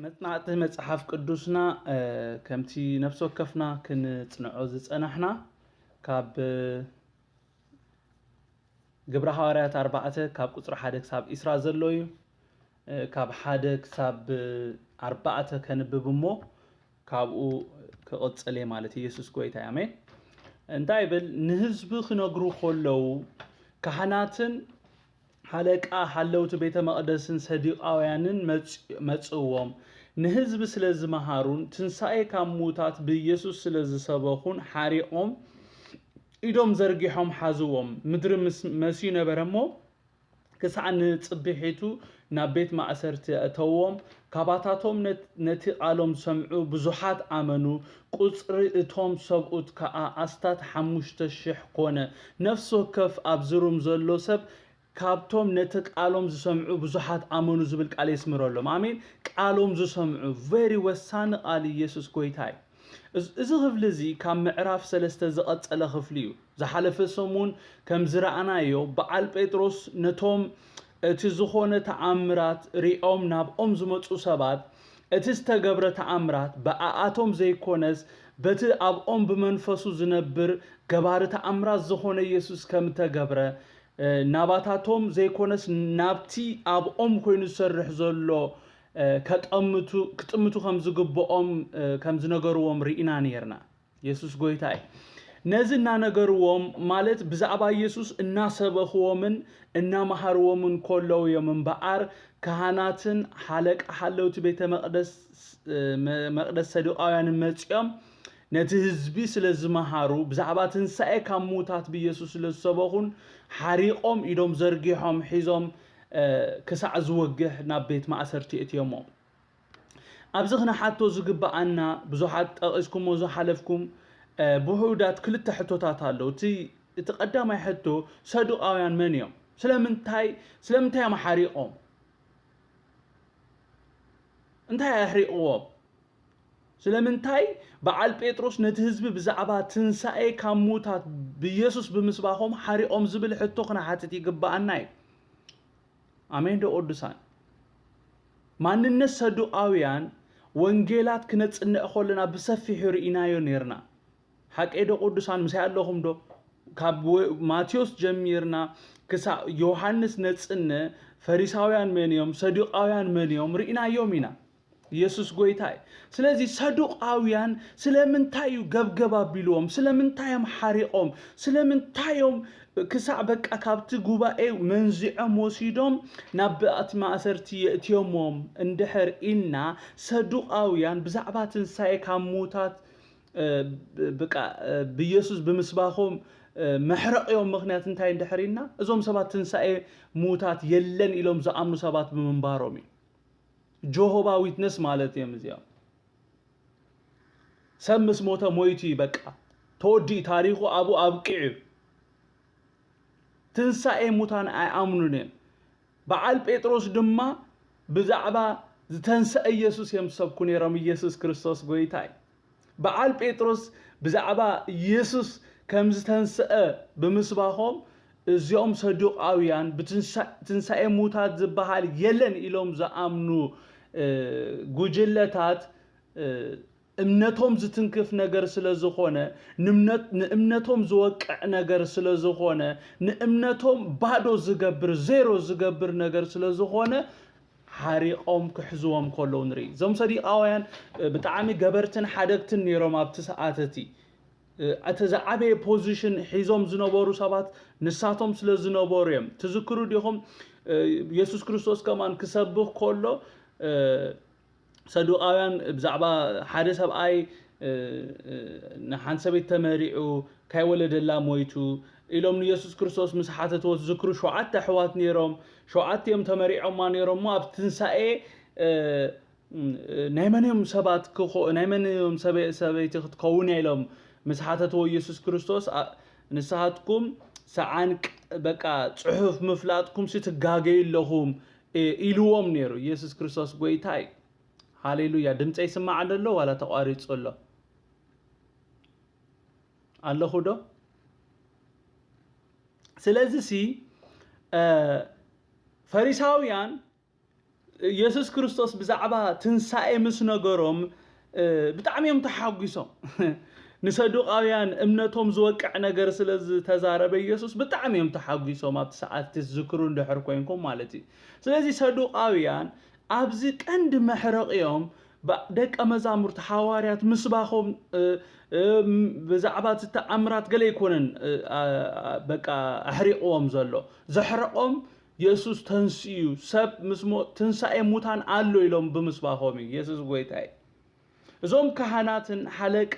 መጽናዕቲ መጽሓፍ ቅዱስና ከምቲ ነፍሲ ወከፍና ክንጽንዖ ዝጸናሕና ካብ ግብረ ሃዋርያት ኣርባዕተ ካብ ቁጽሪ ሓደ ክሳብ ዒስራ ዘሎ እዩ። ካብ ሓደ ክሳብ ኣርባዕተ ከንብብ እሞ ካብኡ ክቕጽል እየ ማለት እዩ። ኢየሱስ ጎይታ እዩ። ኣሜን። እንታይ ይብል? ንህዝቢ ክነግሩ ከለዉ ካህናትን ሓለቃ ሓለውቲ ቤተ መቕደስን ሰዱቃውያንን መጽእዎም፣ ንህዝቢ ስለ ዝመሃሩን ትንሳኤ ካብ ምዉታት ብኢየሱስ ስለ ዝሰበኹን ሓሪቖም ኢዶም ዘርጊሖም ሓዝዎም። ምድሪ ምስ መስዩ ነበረ እሞ ክሳዕ ንጽብሒቱ ናብ ቤት ማእሰርቲ ኣእተዎም። ካባታቶም ነቲ ቃሎም ዝሰምዑ ብዙሓት ኣመኑ። ቁጽሪ እቶም ሰብኡት ከኣ ኣስታት ሓሙሽተ ሽሕ ኮነ። ነፍሲ ወከፍ ኣብዚ ሩም ዘሎ ሰብ ካብቶም ነቲ ቃሎም ዝሰምዑ ብዙሓት ኣመኑ ዝብል ቃል የስምረሎም። ኣሜን። ቃሎም ዝሰምዑ very ወሳኒ ቃል ኢየሱስ ጎይታ እዩ። እዚ ክፍሊ እዚ ካብ ምዕራፍ ሰለስተ ዝቐጸለ ክፍሊ እዩ። ዝሓለፈ ሰሙን ከም ዝረኣናዮ በዓል ጴጥሮስ ነቶም እቲ ዝኾነ ተኣምራት ሪኦም ናብኦም ዝመጹ ሰባት እቲ ዝተገብረ ተኣምራት ብኣኣቶም ዘይኮነስ በቲ ኣብኦም ብመንፈሱ ዝነብር ገባሪ ተኣምራት ዝኾነ ኢየሱስ ከም እተገብረ ናባታቶም ዘይኮነስ ናብቲ ኣብኦም ኮይኑ ዝሰርሕ ዘሎ ከጠምቱ ክጥምቱ ከም ዝግብኦም ከም ዝነገርዎም ርኢና ነርና። የሱስ ጎይታ እዩ። ነዚ እናነገርዎም ማለት ብዛዕባ ኢየሱስ እናሰበኽዎምን እናመሃርዎምን ከለዉ እዮም እምበኣር ካህናትን ሓለቃ ሓለውቲ ቤተ መቕደስ መቕደስ ሰዱቃውያንን መጺኦም ነቲ ህዝቢ ስለ ዝመሃሩ ብዛዕባ ትንሳኤ ካብ ምዉታት ብኢየሱስ ስለ ዝሰበኹን ሓሪቖም ኢዶም ዘርጊሖም ሒዞም ክሳዕ ዝወግሕ ናብ ቤት ማእሰርቲ እትዮሞ። ኣብዚ ክነሓቶ ዝግብኣና ብዙሓት ጠቒስኩሞ ዝሓለፍኩም ብውሑዳት ክልተ ሕቶታት ኣለዉ። እቲ እቲ ቀዳማይ ሕቶ ሰዱቃውያን መን እዮም? ስለምንታይ ስለምንታይ እዮም ሓሪቖም? እንታይ ኣሕሪቕዎም? ስለምንታይ በዓል ጴጥሮስ ነቲ ህዝቢ ብዛዕባ ትንሳኤ ካብ ምዉታት ብኢየሱስ ብምስባኾም ሓሪቖም ዝብል ሕቶ ክነሓትት ይግብኣና እዩ። ኣሜን ዶ ቅዱሳን? ማንነት ሰዱቃውያን ወንጌላት ክነጽንዕ ከለና ብሰፊሑ ርኢናዮ ነርና። ሓቀይ ዶ ቅዱሳን? ምሳይ ኣለኹም ዶ? ካብ ማቴዎስ ጀሚርና ክሳብ ዮሃንስ ነጽንዕ ፈሪሳውያን መን እዮም ሰዱቃውያን መን እዮም ርኢናዮም ኢና። ኢየሱስ ጎይታ እዩ። ስለዚ ሰዱቃውያን ስለምንታይ እዩ ገብገብ ኣቢልዎም? ስለምንታይ እዮም ሓሪቖም? ስለምንታይ እዮም ክሳዕ በቃ ካብቲ ጉባኤ መንዚዖም ወሲዶም ናብ በኣቲ ማእሰርቲ የእትዮሞም እንድሕር ኢልና ሰዱቃውያን ብዛዕባ ትንሳኤ ካብ ምዉታት ብቃ ብኢየሱስ ብምስባኾም መሕረቕዮም ምኽንያት እንታይ እንድሕር ኢልና እዞም ሰባት ትንሳኤ ምዉታት የለን ኢሎም ዝኣምኑ ሰባት ብምንባሮም እዩ። ጆሆባ ዊትነስ ማለት እዮም እዚኦም። ሰብ ምስ ሞተ ሞይቱ እዩ በቃ ተወዲኡ ታሪኹ ኣብኡ ኣብቂዑ እዩ። ትንሳኤ ሙታን ኣይኣምኑን እዮም። በዓል ጴጥሮስ ድማ ብዛዕባ ዝተንሰአ ኢየሱስ እዮም ዝሰብኩ ነይሮም። ኢየሱስ ክርስቶስ ጎይታ እዩ። በዓል ጴጥሮስ ብዛዕባ ኢየሱስ ከም ዝተንሰአ ብምስባኾም እዚኦም ሰዱቃውያን ብትንሳኤ ሙታት ዝበሃል የለን ኢሎም ዝኣምኑ ጉጅለታት እምነቶም ዝትንክፍ ነገር ስለ ዝኾነ ንእምነቶም ዝወቅዕ ነገር ስለ ዝኾነ ንእምነቶም ባዶ ዝገብር ዜሮ ዝገብር ነገር ስለ ዝኾነ ሓሪቖም ክሕዝዎም ከለዉ ንርኢ። እዞም ሰዲቃውያን ብጣዕሚ ገበርትን ሓደግትን ነይሮም ኣብቲ ሰዓት እቲ። እቲ ዝዓበየ ፖዚሽን ሒዞም ዝነበሩ ሰባት ንሳቶም ስለ ዝነበሩ እዮም። ትዝክሩ ዲኹም? የሱስ ክርስቶስ ከማን ክሰብኽ ከሎ ሰዱቃውያን ብዛዕባ ሓደ ሰብኣይ ንሓንቲ ሰበይቲ ተመሪዑ ካይወለደላ ሞይቱ ኢሎም ንየሱስ ክርስቶስ ምስ ሓተትዎ ትዝክሩ። ሸውዓተ ኣሕዋት ነይሮም። ሸውዓተ እዮም ተመሪዖማ ነይሮም እሞ ኣብ ትንሳኤ ናይ መን እዮም ሰባት ክኾ ናይ መን እዮም ሰበ- ሰበይቲ ክትከውን እያ ኢሎም ምስ ሓተትዎ ኢየሱስ ክርስቶስ ኣ- ንስኻትኩም ሰዓን ቅ- በቃ ጽሑፍ ምፍላጥኩም ሲ ትጋገዩ ኣለኹም እ- ኢልዎም ነይሩ። ኢየሱስ ክርስቶስ ጎይታ እዩ። ሃሌሉያ። ድምፀ ይስማዕ ደሎ ዋላ ተቋሪጹ ኣሎ? ኣለኹ ዶ? ስለዚ ሲ እ፣ ፈሪሳውያን የሱስ ክርስቶስ ብዛዕባ ትንሳኤ ምስ ነገሮም ብጣዕሚ እዮም ተሓጒሶም። ንሰዱቃውያን እምነቶም ዝወቅዕ ነገር ስለ ዝተዛረበ የሱስ ብጣዕሚ እዮም ተሓጒሶም። ኣብቲ ሰዓት ዝክሩ እንድሕር ኮይንኩም ማለት እዩ። ስለዚ ሰዱቃውያን ኣብዚ ቀንዲ መሕረቕዮም ደቀ መዛሙርቲ ሓዋርያት ምስባኾም ብዛዕባ እቲ ተኣምራት ገለ ኣይኮነን። በቃ ኣሕሪቕዎም ዘሎ፣ ዘሕረቖም የሱስ ተንስኡ፣ ሰብ ምስ ትንሳኤ ሙታን ኣሎ ኢሎም ብምስባኾም እዩ። የሱስ ጎይታ እዩ። እዞም ካህናትን ሓለቃ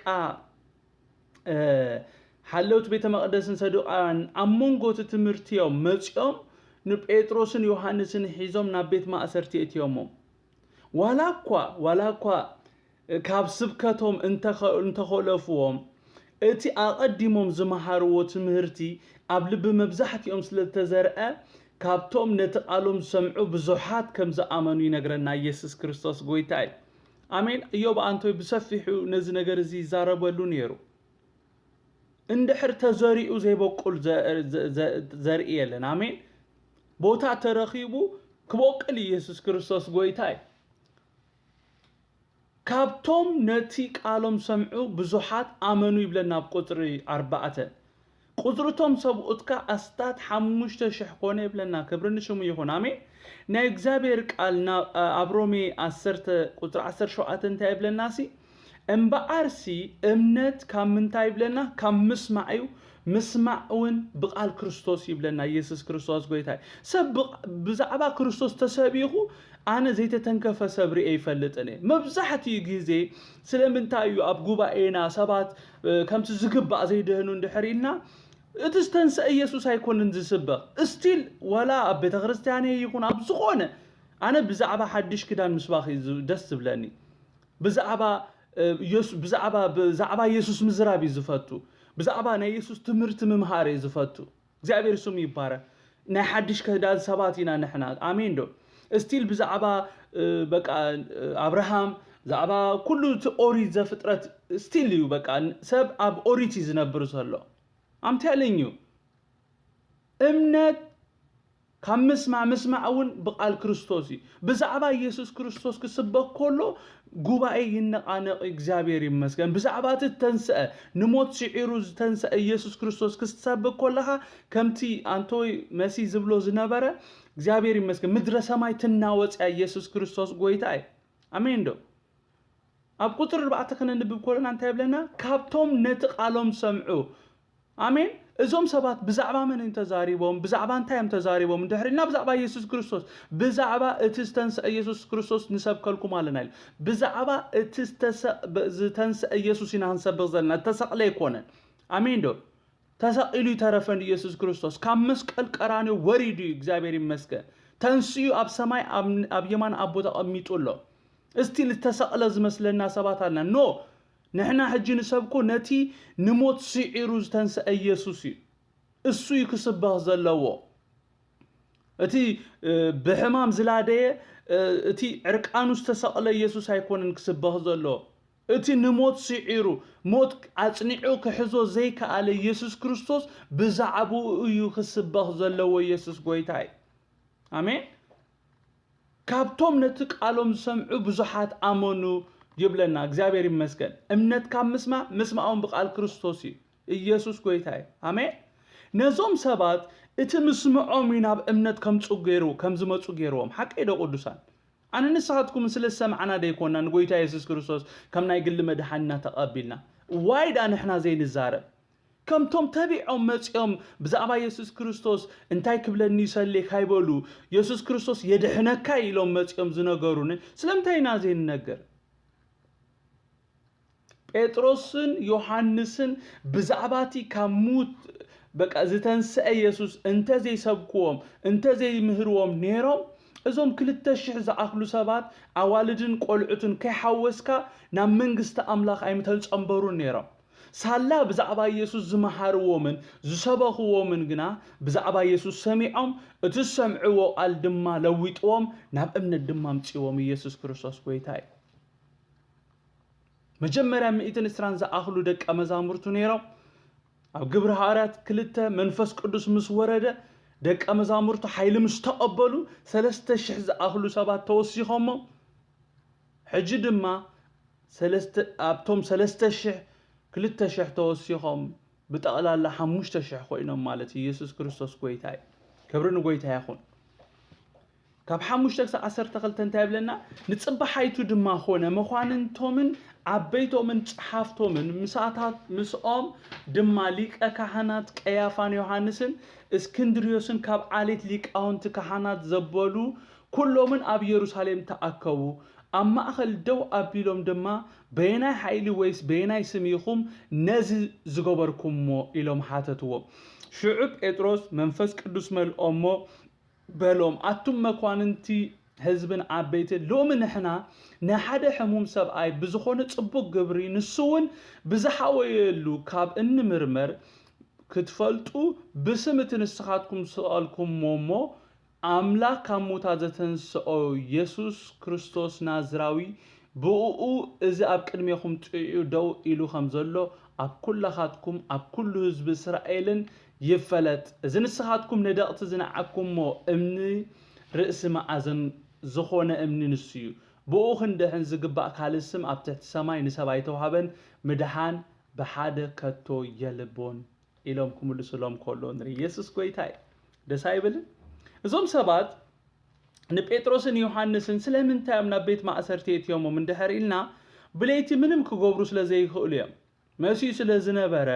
ሓለውቲ ቤተ መቕደስን ሰዱቃውያን ኣብ መንጎ እቲ ትምህርቲዮም መጺኦም ንጴጥሮስን ዮሃንስን ሒዞም ናብ ቤት ማእሰርቲ እትዮሞም። ዋላ እኳ ዋላ እኳ ካብ ስብከቶም እንተኸለፍዎም፣ እቲ ኣቐዲሞም ዝመሃርዎ ትምህርቲ ኣብ ልቢ መብዛሕትኦም ስለ ዝተዘርአ፣ ካብቶም ነቲ ቃሎም ዝሰምዑ ብዙሓት ከም ዝኣመኑ ይነግረና። ኢየሱስ ክርስቶስ ጎይታ እዩ። ኣሜን። እዮብ ኣንቶይ ብሰፊሑ ነዚ ነገር እዚ ይዛረበሉ ነይሩ። እንድሕር ተዘሪኡ ዘይበቁል ዘርኢ የለን። ኣሜን። ቦታ ተረኺቡ ክበቁል ኢየሱስ ክርስቶስ ጎይታ እዩ። ካብቶም ነቲ ቃሎም ሰምዑ ብዙሓት ኣመኑ ይብለና ኣብ ቁፅሪ ኣርባዕተ። ቁፅርቶም ሰብኡትካ ኣስታት ሓሙሽተ ሽሕ ኮነ ይብለና። ክብሪ ንሽሙ ይኹን። ኣሜን። ናይ እግዚኣብሔር ቃል ኣብ ሮሜ ዓሰርተ ቁፅሪ ዓሰርተ ሸውዓተ እንታይ ይብለና ሲ? እምበኣርሲ እምነት ካብ ምንታይ ይብለና? ካብ ምስማዕ እዩ። ምስማዕ እውን ብቃል ክርስቶስ ይብለና። ኢየሱስ ክርስቶስ ጎይታ እዩ። ሰብ ብዛዕባ ክርስቶስ ተሰቢኹ ኣነ ዘይተተንከፈ ሰብ ርኤ ይፈልጥን እየ። መብዛሕትኡ ግዜ ስለምንታይ እዩ ኣብ ጉባኤና ሰባት ከምቲ ዝግባእ ዘይድህኑ እንድሕር ኢልና፣ እቲ ዝተንሰአ ኢየሱስ ኣይኮንን ዝስበኽ። እስቲል ዋላ ኣብ ቤተ ክርስቲያነ ይኹን ኣብ ዝኾነ፣ ኣነ ብዛዕባ ሓድሽ ክዳን ምስባኽ እዩ ደስ ዝብለኒ። ብዛዕባ ብዛዕባ ብዛዕባ ኢየሱስ ምዝራብ እዩ ዝፈቱ። ብዛዕባ ናይ ኢየሱስ ትምህርቲ ምምሃር እዩ ዝፈቱ። እግዚኣብሔር ስሙ ይባረክ። ናይ ሓድሽ ክዳን ሰባት ኢና ንሕና። ኣሜን ዶ? እስቲል ብዛዕባ በቃ ኣብርሃም፣ ብዛዕባ ኩሉ እቲ ኦሪት ዘፍጥረት እስቲል እዩ። በቃ ሰብ ኣብ ኦሪት እዩ ዝነብር ዘሎ። ኣምቴልኝ እዩ። እምነት ካብ ምስማዕ፣ ምስማዕ እውን ብቃል ክርስቶስ እዩ። ብዛዕባ ኢየሱስ ክርስቶስ ክስበክ ከሎ ጉባኤ ይነቓነቕ። እግዚኣብሔር ይመስገን። ብዛዕባ እቲ ዝተንስአ፣ ንሞት ስዒሩ ዝተንስአ ኢየሱስ ክርስቶስ ክትሰብክ ከለኻ፣ ከምቲ ኣንቶይ መሲ ዝብሎ ዝነበረ፣ እግዚኣብሔር ይመስገን፣ ምድረ ሰማይ ትናወጽ እያ። ኢየሱስ ክርስቶስ ጎይታ እዩ። ኣሜን ዶ? ኣብ ቁፅሪ ኣርባዕተ ከነንብብ ከለና እንታይ ይብለና? ካብቶም ነቲ ቃሎም ሰምዑ። ኣሜን። እዞም ሰባት ብዛዕባ መን እዮም ተዛሪቦም? ብዛዕባ እንታይ እዮም ተዛሪቦም? እንድሕር ኢልና ብዛዕባ ኢየሱስ ክርስቶስ፣ ብዛዕባ እቲ ዝተንስአ ኢየሱስ ክርስቶስ ንሰብከልኩም ኣለና ኢሉ። ብዛዕባ እቲ ዝተንስአ ኢየሱስ ኢና ክንሰብኽ ዘለና፣ ዝተሰቕለ ኣይኮነን። ኣሜን ዶ? ተሰቒሉ ይተረፈን ኢየሱስ ክርስቶስ ካብ መስቀል ቀራንዮ ወሪዱ እዩ። እግዚኣብሔር ይመስገን። ተንስኡ ኣብ ሰማይ ኣብ የማን ኣቦ ተቐሚጡ ኣሎ። እስቲል ዝተሰቕለ ዝመስለና ሰባት ኣለና። ኖ፣ ንሕና ሕጂ ንሰብኮ ነቲ ንሞት ስዒሩ ዝተንስአ ኢየሱስ እዩ። እሱ እዩ ክስበኽ ዘለዎ። እቲ ብሕማም ዝላደየ፣ እቲ ዕርቃኑ ዝተሰቕለ ኢየሱስ ኣይኮነን ክስበኽ ዘለዎ። እቲ ንሞት ስዒሩ፣ ሞት ኣጽኒዑ ክሕዞ ዘይከኣለ ኢየሱስ ክርስቶስ ብዛዕባኡ እዩ ክስበኽ ዘለዎ። ኢየሱስ ጎይታ እዩ። ኣሜን። ካብቶም ነቲ ቃሎም ዝሰምዑ ብዙሓት ኣመኑ ይብለና። እግዚኣብሔር ይመስገን። እምነት ካብ ምስማዕ፣ ምስማዖም ብቃል ክርስቶስ እዩ። ኢየሱስ ጎይታ እዩ። ኣሜን። ነዞም ሰባት እቲ ምስምዖም እዩ ናብ እምነት ከምፁ ገይሩ፣ ከም ዝመፁ ገይርዎም። ሓቀይ ዶ ቅዱሳን? ኣነ ንስኻትኩም ስለ ዝሰማዕና ደይኮና ንጎይታ የሱስ ክርስቶስ ከም ናይ ግሊ መድሓንና ተቐቢልና። ዋይ ደኣ ንሕና ዘይንዛረብ? ከምቶም ተቢዖም መጺኦም ብዛዕባ የሱስ ክርስቶስ እንታይ ክብለኒ ይሰሌ ካይበሉ፣ የሱስ ክርስቶስ የድሕነካ ኢሎም መጺኦም ዝነገሩኒ ስለምንታይ ኢና ዘይንነገር? ጴጥሮስን ዮሃንስን ብዛዕባ እቲ ካብ ሙት በቃ ዝተንስአ የሱስ እንተ ዘይሰብክዎም፣ እንተ ዘይምህርዎም ነይሮም፣ እዞም ክልተ ሽሕ ዝኣኽሉ ሰባት ኣዋልድን ቆልዑትን ከይሓወስካ ናብ መንግስቲ ኣምላኽ ኣይምተንጸንበሩን ነይሮም። ሳላ ብዛዕባ የሱስ ዝመሃርዎምን ዝሰበኽዎምን ግና ብዛዕባ የሱስ ሰሚዖም፣ እቲ ዝሰምዕዎ ቃል ድማ ለዊጥዎም፣ ናብ እምነት ድማ ኣምጺዎም። ኢየሱስ ክርስቶስ ጎይታ እዩ። መጀመርያ ሚእትን ዕስራን ዝኣኽሉ ደቀ መዛሙርቱ ነይሮም። ኣብ ግብሪ ሃዋርያት ክልተ መንፈስ ቅዱስ ምስ ወረደ ደቀ መዛሙርቱ ሓይሊ ምስ ተቐበሉ ሰለስተ ሽሕ ዝኣኽሉ ሰባት ተወሲኾሞ። ሕጂ ድማ ሰለስተ ኣብቶም ሰለስተ ሽሕ ክልተ ሽሕ ተወሲኾም ብጠቕላላ ሓሙሽተ ሽሕ ኮይኖም ማለት ኢየሱስ ክርስቶስ ጎይታ እዩ። ክብሪ ንጎይታ ይኹን። ካብ ሓሙሽተ ክሳብ ዓሰርተ ክልተ እንታይ ይብለና? ንጽባሓይቱ ድማ ኾነ መኳንንቶምን ዓበይቶምን ጸሓፍቶምን ምሳታት ምስኦም ድማ ሊቀ ካህናት ቀያፋን ዮሃንስን እስክንድርዮስን ካብ ዓሌት ሊቃውንቲ ካህናት ዘበሉ ኩሎምን ኣብ ኢየሩሳሌም ተኣከቡ። ኣብ ማእኸል ደው ኣቢሎም ድማ በየናይ ሓይሊ ወይስ በየናይ ስም ኢኹም ነዚ ዝገበርኩምዎ? ኢሎም ሓተትዎ። ሽዑ ጴጥሮስ መንፈስ ቅዱስ መልኦሞ በሎም፣ ኣቱም መኳንንቲ ህዝብን ዓበይትን፣ ሎሚ ንሕና ንሓደ ሕሙም ሰብኣይ ብዝኾነ ጽቡቕ ግብሪ ንሱ እውን ብዝሓወየሉ ካብ እንምርመር ክትፈልጡ ብስም እቲ ንስኻትኩም ዝሰቐልኩምዎ እሞ ኣምላኽ ካብ ሙታ ዘተንስኦ የሱስ ክርስቶስ ናዝራዊ ብእኡ እዚ ኣብ ቅድሜኹም ጥዑዩ ደው ኢሉ ከም ዘሎ ኣብ ኩላኻትኩም ኣብ ኩሉ ህዝቢ እስራኤልን ይፈለጥ። እዚ ንስኻትኩም ነደቕቲ ዝነዓኩሞ እምኒ ርእሲ መኣዝን ዝኾነ እምኒ ንሱ እዩ። ብኡ ክንድሕን ዝግባእ ካልእ ስም ኣብ ትሕቲ ሰማይ ንሰብ ኣይተዋህበን። ምድሓን ብሓደ ከቶ የልቦን ኢሎም ክምልሱሎም ከሎ ንርኢ። የሱስ ጎይታ እዩ። ደስ ኣይብልን? እዞም ሰባት ንጴጥሮስን ዮሃንስን ስለምንታይ እዮም ናብ ቤት ማእሰርቲ የእትዮሞም እንድሕር ኢልና፣ ብለይቲ ምንም ክገብሩ ስለ ዘይኽእሉ እዮም። መሲኡ ስለ ዝነበረ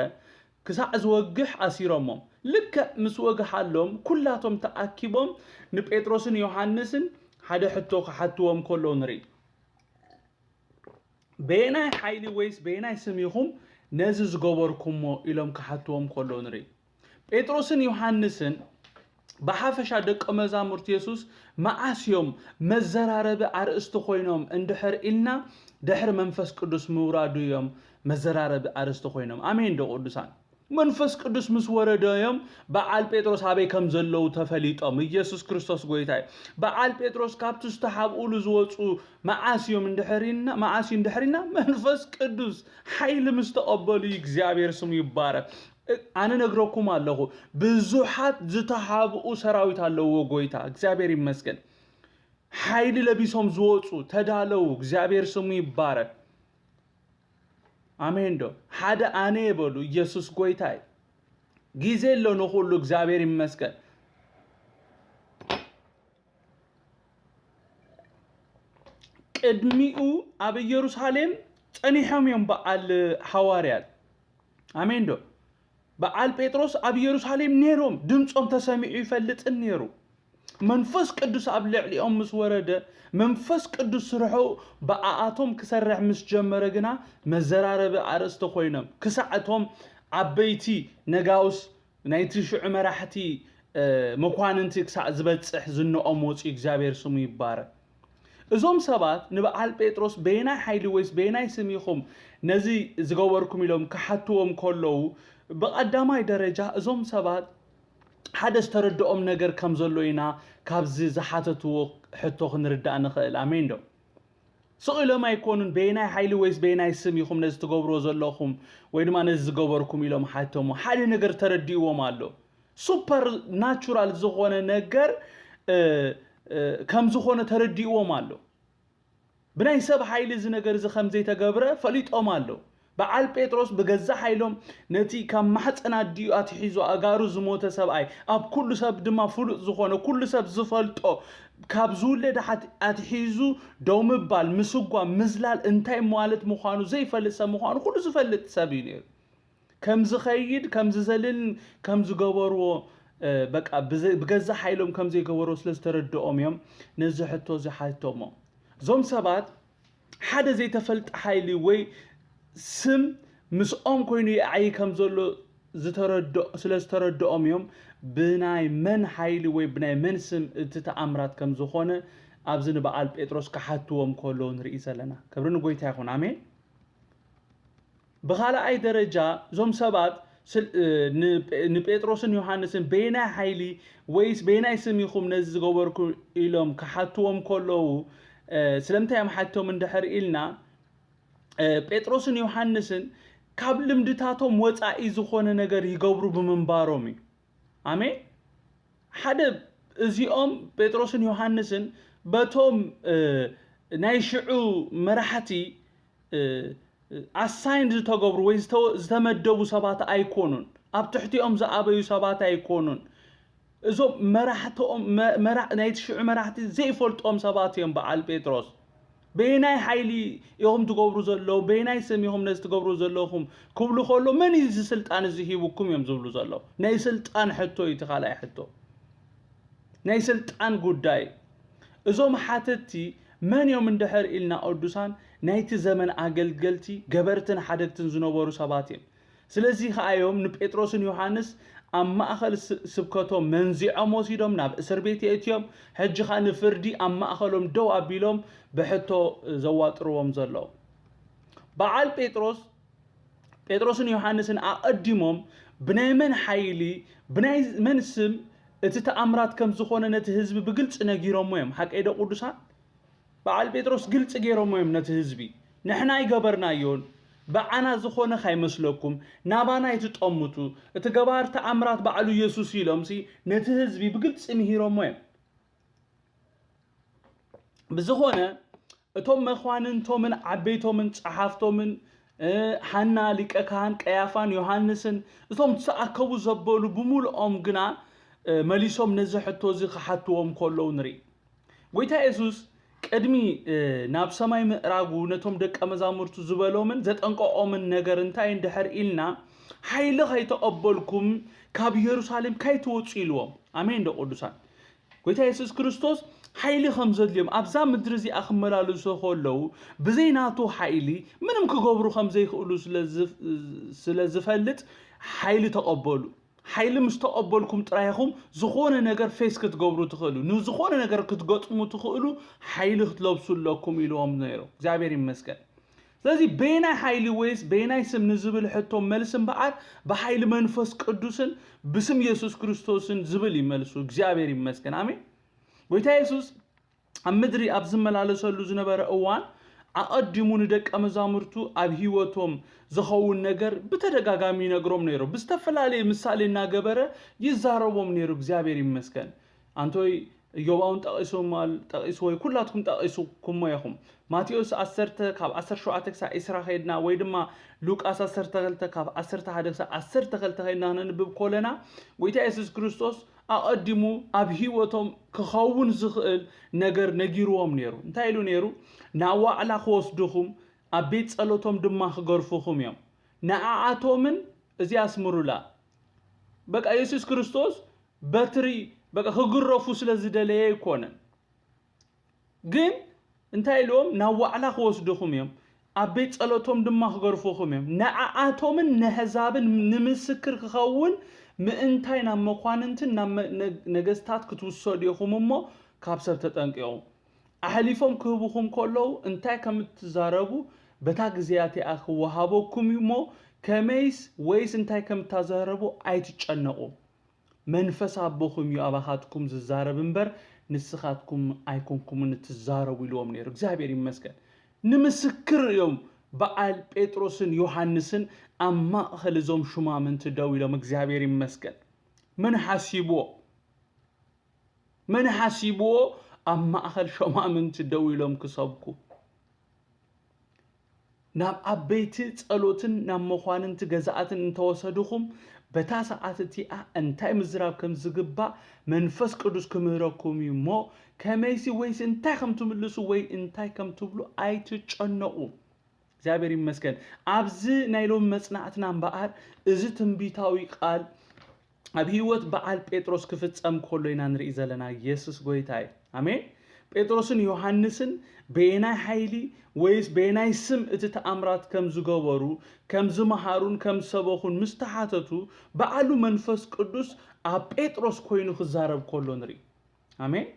ክሳዕ ዝወግሕ ኣሲሮሞም። ልክዕ ምስ ወግሓሎም ኩላቶም ተኣኪቦም ንጴጥሮስን ዮሃንስን ሓደ ሕቶ ክሓትዎም ከለዉ ንርኢ። በየናይ ሓይሊ ወይስ በየናይ ስም ኢኹም ነዚ ዝገበርኩሞ? ኢሎም ክሓትዎም ከለዉ ንርኢ። ጴጥሮስን ዮሃንስን ብሓፈሻ ደቀ መዛሙርቲ የሱስ መዓስ እዮም መዘራረቢ ኣርእስቲ ኮይኖም እንድሕር ኢልና፣ ድሕሪ መንፈስ ቅዱስ ምውራዱ እዮም መዘራረቢ ኣርእስቲ ኮይኖም። ኣሜን ዶ ቅዱሳን? መንፈስ ቅዱስ ምስ ወረደ እዮም በዓል ጴጥሮስ ኣበይ ከም ዘለዉ ተፈሊጦም። ኢየሱስ ክርስቶስ ጎይታ እዩ። በዓል ጴጥሮስ ካብቲ ዝተሓብኡሉ ዝወፁ መዓስ እዮም እንድሕር ኢልና፣ መዓስ እዩ እንድሕር ኢልና፣ መንፈስ ቅዱስ ሓይሊ ምስ ተቐበሉ እዩ። እግዚኣብሔር ስሙ ይባረክ። እ-፣ ኣነ ነግረኩም ኣለኹ፣ ብዙሓት ዝተሓብኡ ሰራዊት ኣለውዎ ጎይታ። እግዚኣብሔር ይመስገን። ሓይሊ ለቢሶም ዝወፁ፣ ተዳለዉ። እግዚኣብሔር ስሙ ይባረክ። ኣሜን ዶ? ሓደ ኣነ የበሉ፣ ኢየሱስ ጎይታ እዩ። ግዜ ኣሎ ንኹሉ፣ እግዚኣብሔር ይመስገን። ቅድሚኡ ኣብ ኢየሩሳሌም ጸኒሖም እዮም በዓል ሃዋርያት። ኣሜን ዶ? በዓል ጴጥሮስ ኣብ ኢየሩሳሌም ነይሮም፣ ድምጾም ተሰሚዑ ይፈልጥን ነይሩ። መንፈስ ቅዱስ ኣብ ልዕሊኦም ምስ ወረደ፣ መንፈስ ቅዱስ ስርሑ ብኣኣቶም ክሰርሕ ምስ ጀመረ ግና መዘራረቢ ኣርእስቲ ኮይኖም። ክሳዕ እቶም ዓበይቲ ነጋውስ ናይቲ ሽዑ መራሕቲ፣ እ፣ መኳንንቲ ክሳዕ ዝበጽሕ ዝነኦም ወጺኡ። እግዚኣብሔር ስሙ ይባረክ። እዞም ሰባት ንበዓል ጴጥሮስ በየናይ ሓይሊ ወይስ በየናይ ስም ኢኹም ነዚ ዝገበርኩም ኢሎም ክሓትዎም ከለዉ፣ ብቐዳማይ ደረጃ እዞም ሰባት ሓደ ዝተረድኦም ነገር ከም ዘሎ ኢና ካብዚ ዝሓተትዎ ሕቶ ክንርዳእ ንኽእል። ኣሜን ዶ? ስቕ ኢሎም ኣይኮኑን፣ በየናይ ሓይሊ ወይስ በየናይ ስም ኢኹም ነዚ ትገብርዎ ዘለኹም ወይ ድማ ነዚ ዝገበርኩም ኢሎም ሓተሞ። ሓደ ነገር ተረዲእዎም ኣሎ። ሱፐር ናቹራል ዝኾነ ነገር፣ እ፣ እ፣ ከም ዝኾነ ተረዲእዎም ኣሎ። ብናይ ሰብ ሓይሊ እዚ ነገር እዚ ከም ዘይተገብረ ፈሊጦም ኣለዉ። በዓል ጴጥሮስ ብገዛእ ሓይሎም ነቲ ካብ ማሕፀን ኣዲኡ ኣትሒዙ ኣእጋሩ ዝሞተ ሰብኣይ፣ ኣብ ኩሉ ሰብ ድማ ፍሉጥ ዝኾነ፣ ኩሉ ሰብ ዝፈልጦ፣ ካብ ዝውለድ ሓት-፣ ኣትሒዙ ደው ምባል፣ ምስጓም፣ ምዝላል እንታይ ማለት ምዃኑ ዘይፈልጥ ሰብ ምዃኑ ኩሉ ዝፈልጥ ሰብ እዩ ነይሩ። ከም ዝኸይድ፣ ከም ዝዘልልን ከም ዝገበርዎ፣ እ፣ በቃ ብዘ-፣ ብገዛእ ሓይሎም ከም ዘይገበርዎ ስለ ዝተረድኦም እዮም ነዚ ሕቶ እዚ ሓቲቶሞ። እዞም ሰባት ሓደ ዘይተፈልጠ ሓይሊ ወይ ስም ምስኦም ኮይኑ ይዓዪ ከም ዘሎ ዝተረድኦ-፣ ስለ ዝተረድኦም እዮም ብናይ መን ሓይሊ ወይ ብናይ መን ስም እቲ ተኣምራት ከም ዝኾነ ኣብዚ ንበዓል ጴጥሮስ ክሓትዎም ከለዉ ንርኢ ዘለና። ክብሪ ንጎይታ ይኹን። ኣሜን። ብኻልኣይ ደረጃ እዞም ሰባት ስል-፣ እ፣ ንጴ-፣ ንጴጥሮስን ዮሃንስን በየናይ ሓይሊ ወይስ በየናይ ስም ኢኹም ነዚ ዝገበርኩ ኢሎም ክሓትዎም ከለዉ፣ እ፣ ስለምንታይ እዮም ሓትቶም እንድሕር ኢልና፣ እ፣ ጴጥሮስን ዮሃንስን ካብ ልምድታቶም ወጻኢ ዝኾነ ነገር ይገብሩ ብምንባሮም እዩ። ኣሜን። ሓደ እዚኦም ጴጥሮስን ዮሃንስን በቶም ናይ ሽዑ መራሕቲ ኣሳይን ዝተገብሩ ወይ ዝተመደቡ ሰባት ኣይኮኑን። ኣብ ትሕቲኦም ዝኣበዩ ሰባት ኣይኮኑን። እዞም መራሕቶም ናይቲ ሽዑ መራሕቲ ዘይፈልጦም ሰባት እዮም። በዓል ጴጥሮስ በየናይ ሓይሊ ኢኹም ትገብሩ ዘለዉ፣ በየናይ ስም ኢኹም ነዚ ትገብሩ ዘለኹም ክብሉ ከሎ፣ መን እዩ እዚ ስልጣን እዚ ሂቡኩም እዮም ዝብሉ ዘለዉ። ናይ ስልጣን ሕቶ እዩ እቲ ካልኣይ ሕቶ። ናይ ስልጣን ጉዳይ። እዞም ሓተትቲ መን እዮም እንድሕር ኢልና፣ ቅዱሳን ናይቲ ዘመን ኣገልገልቲ፣ ገበርትን ሓደግትን ዝነበሩ ሰባት እዮም። ስለዚ ከኣ እዮም ንጴጥሮስን ዮሃንስ ኣብ ማእኸል ስብከቶም መንዚዖም ወሲዶም ናብ እስር ቤት የእትዮም። ሕጂ ኸኣ ንፍርዲ ኣብ ማእኸሎም ደው ኣቢሎም ብሕቶ ዘዋጥርዎም ዘለዉ። በዓል ጴጥሮስ ጴጥሮስን ዮሃንስን ኣቐዲሞም ብናይ መን ሓይሊ፣ ብናይ መን ስም እቲ ተኣምራት ከም ዝኾነ ነቲ ህዝቢ ብግልጺ ነጊሮሞ እዮም። ሓቀይ ዶ ቅዱሳን? በዓል ጴጥሮስ ግልጺ ገይሮሞ እዮም ነቲ ህዝቢ። ንሕና ኣይገበርናዮን፣ ብዓና ዝኾነ ካይመስለኩም፣ ናባና ኣይትጠምቱ፣ እቲ ገባር ተኣምራት ባዕሉ የሱስ ኢሎምሲ ነቲ ህዝቢ ብግልጺ ምሂሮሞ እዮም። ብዝኾነ እቶም መኳንንቶምን ዓበይቶምን ጸሓፍቶምን ሓና ሊቀ ካህን ቀያፋን ዮሃንስን እቶም ዝተኣከቡ ዘበሉ ብምሉኦም ግና መሊሶም ነዚ ሕቶ እዚ ክሓትዎም ከለዉ ንርኢ። ጎይታ የሱስ ቅድሚ ናብ ሰማይ ምእራጉ ነቶም ደቀ መዛሙርቱ ዝበሎምን ዘጠንቀቖምን ነገር እንታይ እንድሕር ኢልና፣ ሓይሊ ከይተቐበልኩም ካብ ኢየሩሳሌም ካይትወጹ ኢልዎም። ኣሜን ዶ ቅዱሳን? ጎይታ የሱስ ክርስቶስ ሓይሊ ከም ዘድልዮም ኣብዛ ምድሪ እዚኣ ክመላለሱ ከለዉ ብዘይ ናቱ ሓይሊ ምንም ክገብሩ ከም ዘይክእሉ ስለ ዝፈልጥ ሓይሊ ተቐበሉ። ሓይሊ ምስ ተቐበልኩም ጥራይ ኢኹም ዝኾነ ነገር ፌስ ክትገብሩ ትኽእሉ፣ ንዝኾነ ነገር ክትገጥሙ ትኽእሉ ሓይሊ ክትለብሱ ኣለኩም ኢልዎም ነይሩ። እግዚኣብሔር ይመስገን። ስለዚ በየናይ ሓይሊ ወይስ በየናይ ስም ንዝብል ሕቶ መልሲ እምበኣር ብሓይሊ መንፈስ ቅዱስን ብስም የሱስ ክርስቶስን ዝብል እዩ መልሱ። እግዚኣብሔር ይመስገን። ኣሜን። ጎይታ የሱስ ኣብ ምድሪ ኣብ ዝመላለሰሉ ዝነበረ እዋን ኣቐዲሙ ንደቀ መዛሙርቱ ኣብ ህይወቶም ዝኸውን ነገር ብተደጋጋሚ ይነግሮም ነይሩ። ብዝተፈላለየ ምሳሌ እናገበረ ይዛረቦም ነይሩ። እግዚኣብሔር ይመስገን። ኣንቶይ እዮባውን ጠቒስዎም ጠቒስዎ ኩላትኩም ጠቒስኩሞ ኢኹም። ማቴዎስ ዓሰርተ ካብ ዓሰርተ ሸውዓተ ክሳብ ዒስራ ከይድና ወይ ድማ ሉቃስ ዓሰርተ ክልተ ካብ ዓሰርተ ሓደ ክሳብ ዓሰርተ ክልተ ከይድና ክነንብብ ኮለና ጎይታ የሱስ ክርስቶስ ኣቐዲሙ ኣብ ህይወቶም ክኸውን ዝኽእል ነገር ነጊርዎም ነይሩ። እንታይ ኢሉ ነይሩ? ናብ ዋዕላ ክወስድኹም ኣብ ቤት ጸሎቶም ድማ ክገርፍኹም እዮም። ንዓኣቶምን እዚ ኣስምሩላ በቃ የሱስ ክርስቶስ በትሪ በቃ ክግረፉ ስለ ዝደለየ ኣይኮነን። ግን እንታይ ኢልዎም? ናብ ዋዕላ ክወስድኹም እዮም፣ ኣብ ቤት ጸሎቶም ድማ ክገርፉኹም እዮም። ንዓኣቶምን ነህዛብን ንምስክር ክኸውን ምእንታይ ናብ መኳንንትን ናብ ነገስታት ክትውሰዱ ኢኹም እሞ ካብ ሰብ ተጠንቂቑ። ኣሕሊፎም ክህብኹም ከለዉ እንታይ ከም እትዛረቡ በታ ግዜያት እቲኣ ክወሃበኩም እዩ እሞ ከመይስ ወይስ እንታይ ከም እታዛረቡ ኣይትጨነቑ። መንፈስ ኣቦኹም እዩ ኣባኻትኩም ዝዛረብ እምበር ንስኻትኩም ኣይኮንኩምን እትዛረቡ ኢልዎም ነይሩ። እግዚኣብሔር ይመስገን። ንምስክር እዮም በዓል ጴጥሮስን ዮሃንስን ኣብ ማእኸል እዞም ሹማምንቲ ደው ኢሎም። እግዚኣብሔር ይመስገን። መን ሓሲብዎ? መን ሓሲብዎ ኣብ ማእኸል ሾማምንቲ ደው ኢሎም ክሰብኩ? ናብ ዓበይቲ ጸሎትን ናብ መኳንንቲ ገዛእትን እንተወሰድኹም፣ በታ ሰዓት እቲኣ እንታይ ምዝራብ ከም ዝግባእ መንፈስ ቅዱስ ክምህረኩም እዩ እሞ፣ ከመይሲ ወይሲ እንታይ ከም ትምልሱ ወይ እንታይ ከም ትብሉ ኣይትጨነቑ። እግዚኣብሔር ይመስገን። ኣብዚ ናይ ሎሚ መጽናዕትና እምበኣር፣ እዚ ትንቢታዊ ቃል ኣብ ህይወት በዓል ጴጥሮስ ክፍጸም ከሎ ኢና ንርኢ ዘለና። የሱስ ጎይታ እዩ። ኣሜን። ጴጥሮስን ዮሃንስን በየናይ ሓይሊ ወይስ በየናይ ስም እቲ ተኣምራት ከም ዝገበሩ፣ ከም ዝመሃሩን ከም ዝሰበኹን ምስ ተሓተቱ፣ በዓሉ መንፈስ ቅዱስ ኣብ ጴጥሮስ ኮይኑ ክዛረብ ከሎ ንርኢ። ኣሜን።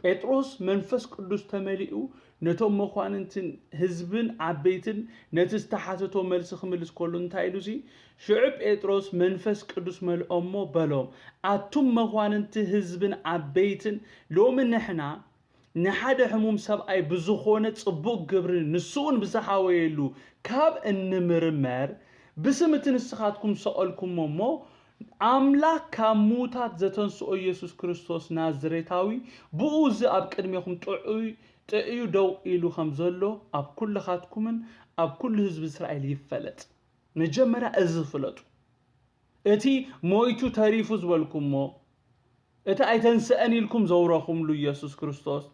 ጴጥሮስ መንፈስ ቅዱስ ተመሊኡ ነቶም መኳንንትን ህዝብን ዓበይትን ነቲ ዝተሓተቶ መልሲ ክምልስ ከሎ እንታይ ኢሉ እዚ? ሽዑ ጴጥሮስ መንፈስ ቅዱስ መልኦ እሞ በሎም፣ ኣቱም መኳንንቲ ህዝብን ዓበይትን፣ ሎሚ ንሕና ንሓደ ሕሙም ሰብኣይ ብዝኾነ ጽቡቕ ግብሪ ንስኡን ብዝሓወየሉ ካብ እንምርመር፣ ብስም እቲ ንስኻትኩም ሰቐልኩሞ እሞ ኣምላኽ ካብ ምዉታት ዘተንስኦ ኢየሱስ ክርስቶስ ናዝሬታዊ፣ ብኡ እዚ ኣብ ቅድሜኹም ጥዑይ፣ ጥዕዩ ደው ኢሉ ከም ዘሎ ኣብ ኩልኻትኩምን ኣብ ኩሉ ህዝቢ እስራኤል ይፈለጥ። መጀመርያ እዚ ፍለጡ። እቲ ሞይቱ ተሪፉ ዝበልኩሞ፣ እቲ ኣይተንስአን ኢልኩም ዘውረኹምሉ ኢየሱስ ክርስቶስ፣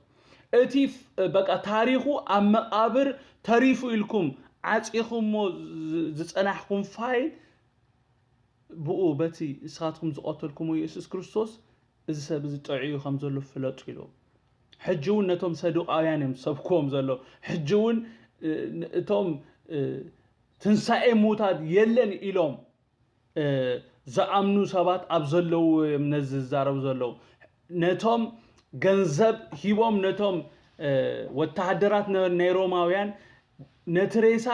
እቲ ፍ-፣ በቃ ታሪኹ ኣብ መቓብር ተሪፉ ኢልኩም ዓጺኹሞ ዝ-፣ ዝጸናሕኩም ፋይል፣ ብኡ በቲ ንስኻትኩም ዝቐተልኩሞ ኢየሱስ ክርስቶስ እዚ ሰብ እዚ ጥዑይ ከም ዘሎ ፍለጡ ኢሉ። ሕጂ እውን ነቶም ሰዱቃውያን እዮም ዝሰብክዎም ዘሎ። ሕጂ እውን፣ እ፣ እቶም፣ እ፣ ትንሳኤ ምዉታት የለን ኢሎም፣ እ፣ ዝኣምኑ ሰባት ኣብ ዘለዉ እዮም ነዚ ዝዛረቡ ዘለዉ። ነቶም ገንዘብ ሂቦም፣ ነቶም፣ እ፣ ወተሃደራት ነ-፣ ናይ ሮማውያን ነቲ ሬሳ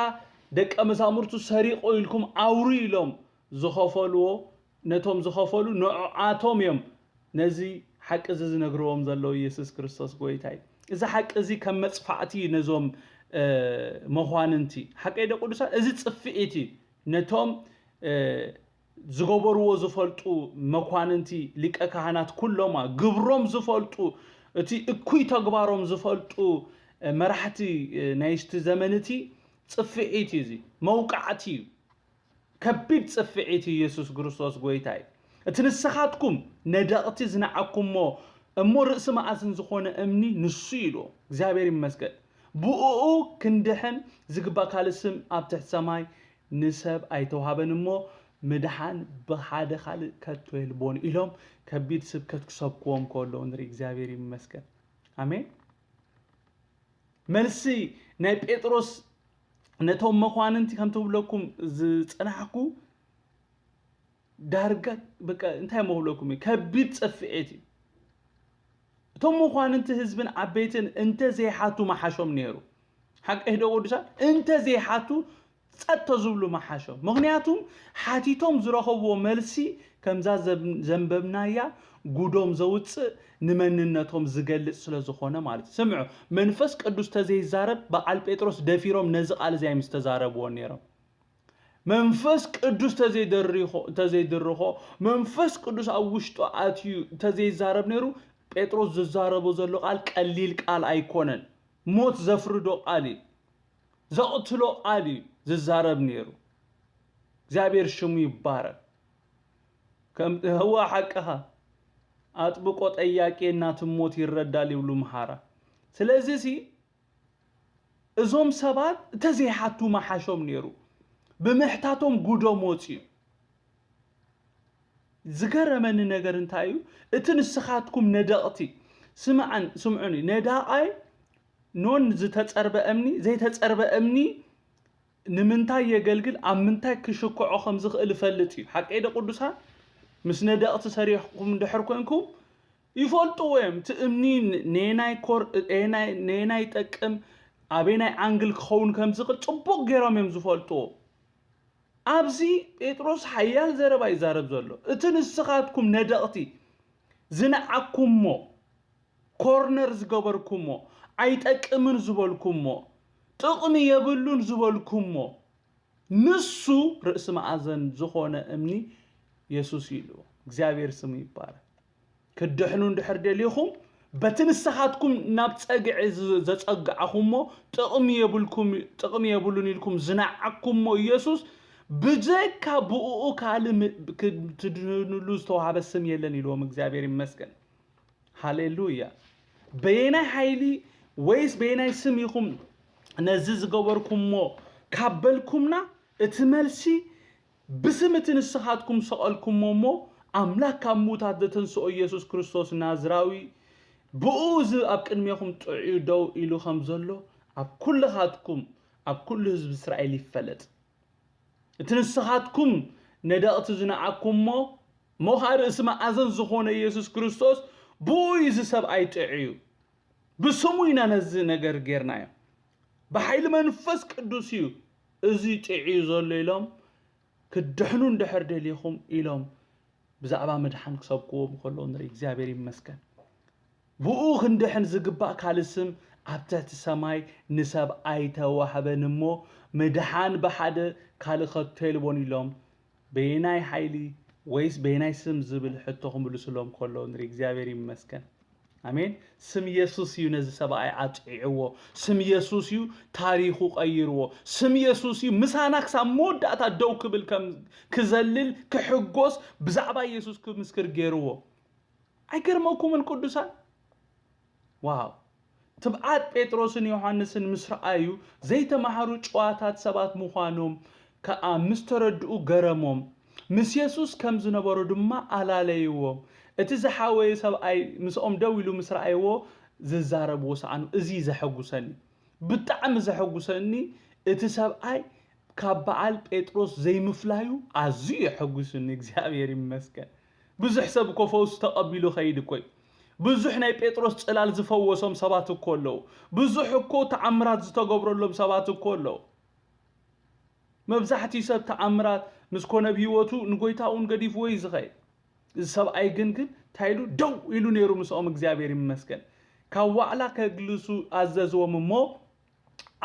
ደቀ መዛሙርቱ ሰሪቑ ኢልኩም ኣውሩ ኢሎም ዝኸፈልዎ፣ ነቶም ዝኸፈሉ ንዕኣቶም እዮም ነዚ ሓቂ እዚ ዝነግርዎም ዘለዉ ኢየሱስ ክርስቶስ ጐይታ እዩ። እዚ ሓቂ እዚ ከም መጽፋዕቲ እዩ ነዞም፣ እ፣ መኳንንቲ። ሓቀይ ዶ ቅዱሳን? እዚ ጽፍዒት እዩ። ነቶም፣ እ፣ ዝገበርዎ ዝፈልጡ መኳንንቲ ሊቀ ካህናት ኩሎም፣ ግብሮም ዝፈልጡ፣ እቲ እኩይ ተግባሮም ዝፈልጡ፣ እ፣ መራሕቲ፣ እ፣ ናይቲ ዘመን እቲ ጽፍዒት እዩ። እዚ መውቃዕቲ እዩ። ከቢድ ጽፍዒት እዩ። ኢየሱስ ክርስቶስ ጐይታ እዩ። እቲ ንስኻትኩም ነደቕቲ ዝነዓኩሞ እሞ ርእሲ መኣዝን ዝኾነ እምኒ ንሱ እዩ ኢሉ። እግዚኣብሔር ይመስገን። ብእኡ ክንድሕን ዝግባእ ካልእ ስም ኣብ ትሕቲ ሰማይ ንሰብ ኣይተዋህበን እሞ ምድሓን ብሓደ ካልእ ከቶ የልቦን ኢሎም ከቢድ ስብከት ክሰብክዎም ከለዉ ንርኢ። እግዚኣብሔር ይመስገን። ኣሜን። መልሲ ናይ ጴጥሮስ ነቶም መኳንንቲ ከም ትብለኩም ዝጸናሕኩ ዳርጋ በቃ እንታይ መብለኩም እዩ፣ ከቢድ ጸፍዔት እዩ። እቶም መኳንንቲ ህዝብን ዓበይትን እንተ ዘይሓቱ መሓሾም ነይሩ። ሓቀይ ዶ ቅዱሳን? እንተ ዘይሓቱ ጸጥ ዝብሉ መሓሾም። ምኽንያቱም ሓቲቶም ዝረኸብዎ መልሲ ከምዛ ዘብ-፣ ዘንበብናያ ጉዶም ዘውጽእ ንመንነቶም ዝገልጽ ስለ ዝኾነ ማለት እዩ። ስምዑ፣ መንፈስ ቅዱስ ተዘይዛረብ በዓል ጴጥሮስ ደፊሮም ነዚ ቃል እዚ ኣይምስተዛረብዎን ነይሮም። መንፈስ ቅዱስ ተዘይደሪኾ-፣ ተዘይድርኾ፣ መንፈስ ቅዱስ ኣብ ውሽጡ ኣትዩ ተዘይዛረብ ነይሩ፣ ጴጥሮስ ዝዛረቦ ዘሎ ቃል ቀሊል ቃል ኣይኮነን። ሞት ዘፍርዶ ቃል እዩ። ዘቕትሎ ቃል እዩ ዝዛረብ ነይሩ። እግዚኣብሔር ሽሙ ይባረክ። ከም ህዋ ሓቅኻ፣ ኣጥብቆ ጠያቂ እናትሞት ይረዳል ይብሉ ምሃራ። ስለዚ ሲ እዞም ሰባት እንተዘይሓቱ መሓሾም ነይሩ። ብምሕታቶም ጉዶም ወፅዩ። ዝገረመኒ ነገር እንታይ እዩ? እቲ ንስኻትኩም ነደቕቲ፣ ስምዓን-፣ ስምዑኒ፣ ነዳቓይ ኖን ዝተጸርበ እምኒ፣ ዘይተጸርበ እምኒ ንምንታይ የገልግል፣ ኣብ ምንታይ ክሽክዖ ከም ዝኽእል እፈልጥ እዩ። ሓቀይ ዶ ቅዱሳን? ምስ ነደቕቲ ሰሪሕኩም እንድሕር ኮንኩም፣ ይፈልጥዎ እዮም። እቲ እምኒ ን-፣ ነየናይ ኮር-፣ ነየናይ፣ ነየናይ ይጠቅም፣ ኣበየናይ ኣንግል ክኸውን ከም ዝኽእል ጽቡቕ ገይሮም እዮም ዝፈልጥዎ። ኣብዚ ጴጥሮስ ሓያል ዘረባ ይዛረብ ዘሎ። እቲ ንስኻትኩም ነደቕቲ ዝነዓኩሞ፣ ኮርነር ዝገበርኩሞ፣ ኣይጠቅምን ዝበልኩሞ፣ ጥቕሚ የብሉን ዝበልኩሞ፣ ንሱ ርእሲ መኣዘን ዝኾነ እምኒ የሱስ እዩ ኢልዎ። እግዚኣብሔር ስሙ ይባረክ። ክድሕኑ እንድሕር ደሊኹም፣ በቲ ንስኻትኩም ናብ ጸግዒ ዝ-፣ ዘጸግዕኹሞ፣ ጥቕሚ የብልኩም፣ ጥቕሚ የብሉን ኢልኩም ዝነዓኩሞ ኢየሱስ፣ ብጀካ ብእኡ ካልእ ም-፣ ክ-፣ ትድህንሉ ዝተዋህበ ስም የለን ኢልዎም። እግዚኣብሔር ይመስገን። ሃሌሉያ። በየናይ ሓይሊ ወይስ በየናይ ስም ኢኹም ነዚ ዝገበርኩሞ ካብ በልኩምና፣ እቲ መልሲ፣ ብስም እቲ ንስኻትኩም ሰቐልኩሞ እሞ፣ ኣምላኽ ካብ ምዉታት ዘተንስኦ ኢየሱስ ክርስቶስ ናዝራዊ፣ ብእኡ እዚ ኣብ ቅድሜኹም ጥዑዩ ደው ኢሉ ከም ዘሎ፣ ኣብ ኩልኻትኩም፣ ኣብ ኩሉ ህዝቢ እስራኤል ይፈለጥ። እቲ ንስኻትኩም ነደቕቲ ዝነዓኩሞ፣ እሞ ኸኣ ርእሲ መኣዘን ዝኾነ ኢየሱስ ክርስቶስ፣ ብኡ እዩ እዚ ሰብኣይ ጥዑዩ። ብስሙ ኢና ነዚ ነገር ጌርናዮ። ብሓይሊ መንፈስ ቅዱስ እዩ እዚ ጥዑዩ ዘሎ ኢሎም፣ ክድሕኑ እንድሕር ደሊኹም ኢሎም፣ ብዛዕባ ምድሓን ክሰብክዎም ከለዉ ንርኢ። እግዚኣብሔር ይመስገን። ብኡ ክንድሕን ዝግባእ ካልእ ስም ኣብ ትሕቲ ሰማይ ንሰብ ኣይተዋህበን እሞ፣ ምድሓን ብሓደ ካልእ ከቶ የልቦን ኢሎም፣ በየናይ ሓይሊ ወይስ በየናይ ስም ዝብል ሕቶ ክምልስሎም ከለዉ ንርኢ። እግዚኣብሔር ይመስገን። ኣሜን። ስም የሱስ እዩ ነዚ ሰብኣይ ኣጥዒዕዎ። ስም የሱስ እዩ ታሪኹ ቀይርዎ። ስም የሱስ እዩ ምሳና ክሳብ መወዳእታ ደው ክብል ከም ክዘልል ክሕጎስ ብዛዕባ የሱስ ክምስክር ገይርዎ። ኣይገርመኩምን ቅዱሳን? ዋው! ትብዓት ጴጥሮስን ዮሃንስን ምስ ረኣዩ ዘይተማህሩ ጭዋታት ሰባት ምዃኖም ከኣ ምስ ተረድኡ ገረሞም። ምስ የሱስ ከም ዝነበሩ ድማ ኣላለይዎም። እቲ ዝሓወየ ሰብኣይ ምስኦም ደው ኢሉ ምስ ረኣይዎ ዝዛረብዎ ሰኣኑ። እዚ እዩ ዘሐጉሰኒ። ብጣዕሚ ዘሐጉሰኒ እቲ ሰብኣይ ካብ በዓል ጴጥሮስ ዘይምፍላዩ ኣዝዩ የሐጉስኒ። እግዚኣብሔር ይመስገን። ብዙሕ ሰብ እኮ ፈውስ ተቐቢሉ ኸይድ እኮ እዩ። ብዙሕ ናይ ጴጥሮስ ጽላል ዝፈወሶም ሰባት እኮ ኣለዉ። ብዙሕ እኮ ተኣምራት ዝተገብረሎም ሰባት እኮ ኣለዉ። መብዛሕትኡ ሰብ ተኣምራት ምስ ኮነ ኣብ ህይወቱ ንጎይታ እውን ገዲፍዎ እዩ ዝኸይድ። እዚ ሰብኣይ ግን ግን እንታይ ኢሉ ደው ኢሉ ነይሩ ምስኦም። እግዚኣብሔር ይመስገን። ካብ ዋዕላ ከግልሱ ኣዘዝዎም እሞ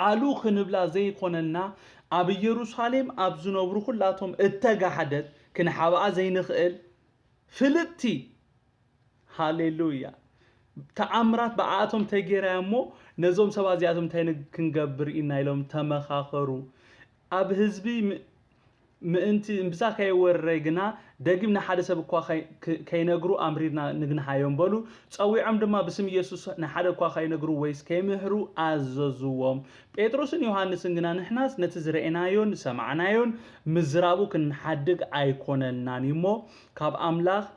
ኣሉ ክንብላ ዘይኮነልና ኣብ ኢየሩሳሌም ኣብ ዝነብሩ ኩላቶም እተጋሕደት ክንሓብኣ ዘይንኽእል ፍልጥቲ። ሃሌሉያ። ተኣምራት ብኣቶም ተጌራ እሞ ነዞም ሰባት እዚኣቶም እንታይ ንግ- ክንገብር ኢና ኢሎም ተመኻኸሩ። ኣብ ህዝቢ ም- ምእንቲ እምብዛ ከይወረ ግና ደጊም ንሓደ ሰብ እኳ ከይ- ክ- ከይነግሩ ኣምሪርና ንግንሃዮም በሉ። ጸዊዖም ድማ ብስም ኢየሱስ ንሓደ እኳ ከይነግሩ ወይስ ከይምህሩ ኣዘዝዎም። ጴጥሮስን ዮሃንስን ግና ንሕናስ ነቲ ዝረኤናዮን ዝሰማዕናዮን ምዝራቡ ክንሓድግ ኣይኮነልናን እዩ እሞ ካብ ኣምላኽ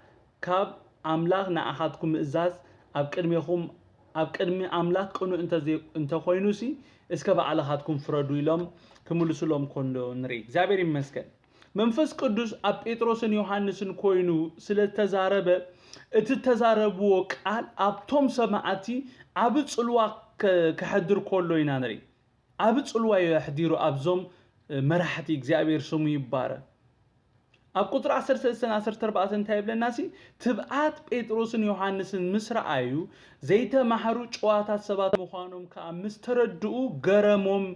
ካብ ኣምላኽ ንኣኻትኩም ምእዛዝ ኣብ ቅድሜኹም ኣብ ቅድሚ ኣምላኽ ቅኑዕ እንተዘይ እንተኾይኑሲ እስከ ባዕልኻትኩም ፍረዱ ኢሎም ክምልሱሎም ኮንዶ ንርኢ። እግዚኣብሔር ይመስገን። መንፈስ ቅዱስ ኣብ ጴጥሮስን ዮሃንስን ኮይኑ ስለ ዝተዛረበ እቲ እተዛረብዎ ቃል ኣብቶም ሰማዕቲ ዓቢ ጽልዋ ከ- ከሕድር ከሎ ኢና ንርኢ። ዓቢ ጽልዋ እዩ ኣሕዲሩ ኣብዞም መራሕቲ። እግዚኣብሔር ስሙ ይባረክ። ኣብ ቁፅሪ ዓሰርተ ሰለስተ ዓሰርተ ኣርባዕተ እንታይ ይብለና ሲ? ትብዓት ጴጥሮስን ዮሃንስን ምስ ረኣዩ ዘይተማህሩ ጨዋታት ሰባት ምዃኖም ከዓ ምስ ተረድኡ ገረሞም።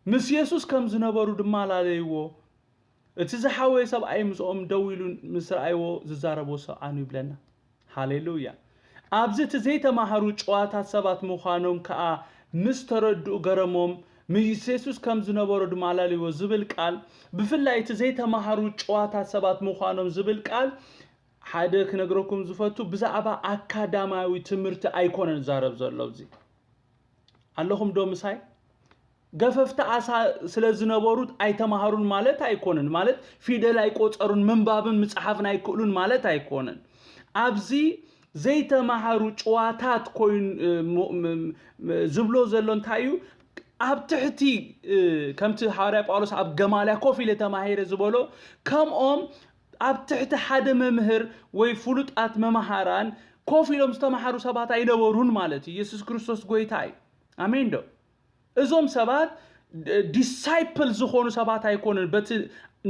ምስ የሱስ ከም ዝነበሩ ድማ ላለይዎ። እቲ ዝሓወየ ሰብኣይ ምስኦም ደው ኢሉ ምስ ረኣይዎ ዝዛረቦ ሰኣኑ ይብለና። ሃሌሉያ። ኣብዚ እቲ ዘይተማሃሩ ጨዋታት ሰባት ምዃኖም ከኣ ምስ ተረድኡ ገረሞም። ምስ የሱስ ከም ዝነበሩ ድማ ኣላልይዎ ዝብል ቃል፣ ብፍላይ እቲ ዘይተማሃሩ ጨዋታት ሰባት ምዃኖም ዝብል ቃል ሓደ ክነግረኩም ዝፈቱ ብዛዕባ ኣካዳማዊ ትምህርቲ ኣይኮነን ዝዛረብ ዘሎ። እዚ ኣለኹም ዶ ምሳይ? ገፈፍቲ ኣሳ ስለ ዝነበሩት ኣይተማሃሩን ማለት ኣይኮነን። ማለት ፊደል ኣይቆጸሩን፣ ምንባብን ምጽሓፍን ኣይክእሉን ማለት ኣይኮነን። ኣብዚ ዘይተማሃሩ ጭዋታት ኮይኑ ዝብሎ ዘሎ እንታይ እዩ? ኣብ ትሕቲ ከምቲ ሃዋርያ ጳውሎስ ኣብ ገማልያ ኮፍ ኢለ ተማሂረ ዝበሎ ከምኦም ኣብ ትሕቲ ሓደ መምህር ወይ ፍሉጣት መማሃራን ኮፍ ኢሎም ዝተማሃሩ ሰባት ኣይነበሩን ማለት እዩ። ኢየሱስ ክርስቶስ ጎይታ እዩ። ኣሜን ዶ? እዞም ሰባት ዲሳይፕል ዝኾኑ ሰባት ኣይኮኑን። በቲ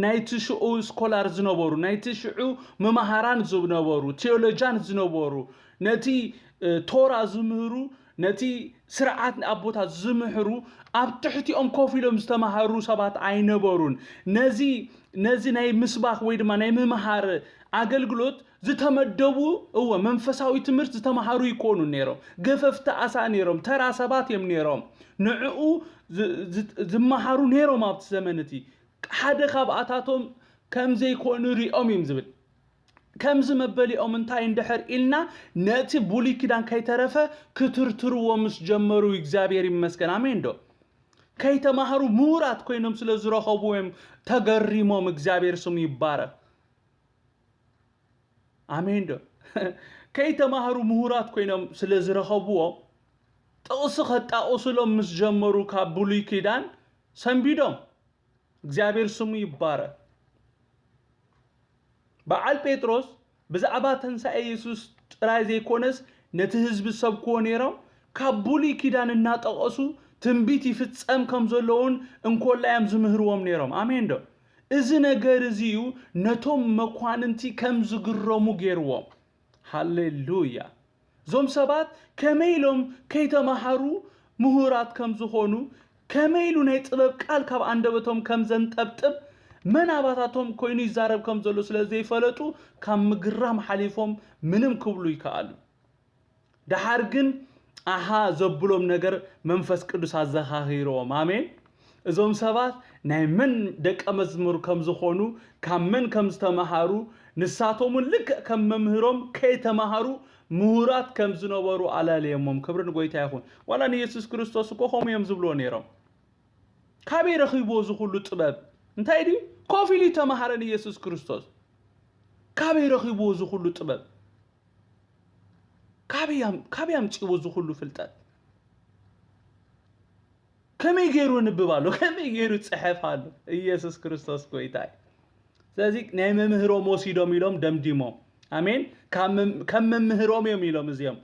ናይቲ ሽዑ ስኮላር ዝነበሩ፣ ናይቲ ሽዑ መማሃራን ዝነበሩ፣ ቴዎሎጃን ዝነበሩ፣ ነቲ ቶራ ዝምህሩ፣ ነቲ ስርዓት ኣቦታት ዝምህሩ ኣብ ትሕቲኦም ኮፍ ኢሎም ዝተማሃሩ ሰባት ኣይነበሩን። ነዚ ነዚ ናይ ምስባኽ ወይ ድማ ናይ ምምሃር ኣገልግሎት ዝተመደቡ፣ እወ፣ መንፈሳዊ ትምህርቲ ዝተማሃሩ ይኮኑ ነይሮም። ገፈፍቲ ኣሳ ነይሮም፣ ተራ ሰባት እዮም ነይሮም። ንዕኡ ዝ- ዝ- ዝመሃሩ ነይሮም ኣብቲ ዘመን እቲ። ሓደ ካብኣታቶም ከም ዘይኮኑ ሪኦም እዮም ዝብል። ከምዚ መበሊኦም እንታይ እንድሕር ኢልና ነቲ ብሉይ ኪዳን ከይተረፈ ክትርትርዎ ምስ ጀመሩ እግዚኣብሔር ይመስገን። ኣሜን ዶ? ከይተማሃሩ ምሁራት ኮይኖም ስለ ዝረኸቡ እዮም ተገሪሞም። እግዚኣብሔር ስሙ ይባረክ። ኣሜን ዶ? ከይተማሃሩ ምሁራት ኮይኖም ስለ ዝረኸብዎ ጥቕሲ ከጣቕሱሎም ምስ ጀመሩ ካብ ብሉይ ኪዳን ሰንቢዶም። እግዚኣብሔር ስሙ ይባረክ። በዓል ጴጥሮስ ብዛዕባ ተንሳኤ የሱስ ጥራይ ዘይኮነስ ነቲ ህዝቢ ዝሰብክዎ ነይሮም ካብ ብሉይ ኪዳን እናጠቐሱ ትንቢት ይፍጸም ከም ዘሎ እውን እንኮላ እዮም ዝምህርዎም ነይሮም። ኣሜን ዶ? እዚ ነገር እዚ እዩ ነቶም መኳንንቲ ከም ዝግረሙ ገይርዎም። ሃሌሉያ። እዞም ሰባት ከመይ ኢሎም ከይተማሃሩ ምሁራት ከም ዝኾኑ፣ ከመይ ኢሉ ናይ ጥበብ ቃል ካብ ኣንደበቶም ከም ዘንጠብጥብ መን ኣባታቶም ኮይኑ ይዛረብ ከም ዘሎ ስለ ዘይፈለጡ፣ ካብ ምግራም ሓሊፎም ምንም ክብሉ ይከኣሉ። ደሓር ግን ኣሃ ዘብሎም ነገር መንፈስ ቅዱስ ኣዘኻኺርዎም። ኣሜን። እዞም ሰባት ናይ መን ደቀ መዝሙር ከም ዝኾኑ፣ ካብ መን ከም ዝተምሃሩ፣ ንሳቶም እውን ልክዕ ከም መምህሮም ከይተምሃሩ ምሁራት ከም ዝነበሩ ኣላለየሞም። ክብሪ ንጎይታ ይኹን። ዋላ ንየሱስ ክርስቶስ እኮ ከምኡ እዮም ዝብልዎ ነይሮም። ካበይ ረኺብዎ እዚ ኩሉ ጥበብ? እንታይ ድዩ? ኮፍ ኢሉ ተምሃረ ንየሱስ ክርስቶስ። ካበይ ረኺብዎ እዚ ኩሉ ጥበብ? ካበይ ኣም- ካበይ ኣምፅዎ እዚ ኩሉ ፍልጠት? ከመይ ገይሩ ንብብ ኣሎ? ከመይ ገይሩ ጽሐፍ ኣሎ? ኢየሱስ ክርስቶስ ጎይታ እዩ። ስለዚ ናይ መምህሮም ወሲዶም ኢሎም ደምዲሞም። ኣሜን። ካብ መም- ከም መምህሮም እዮም ኢሎም እዚኦም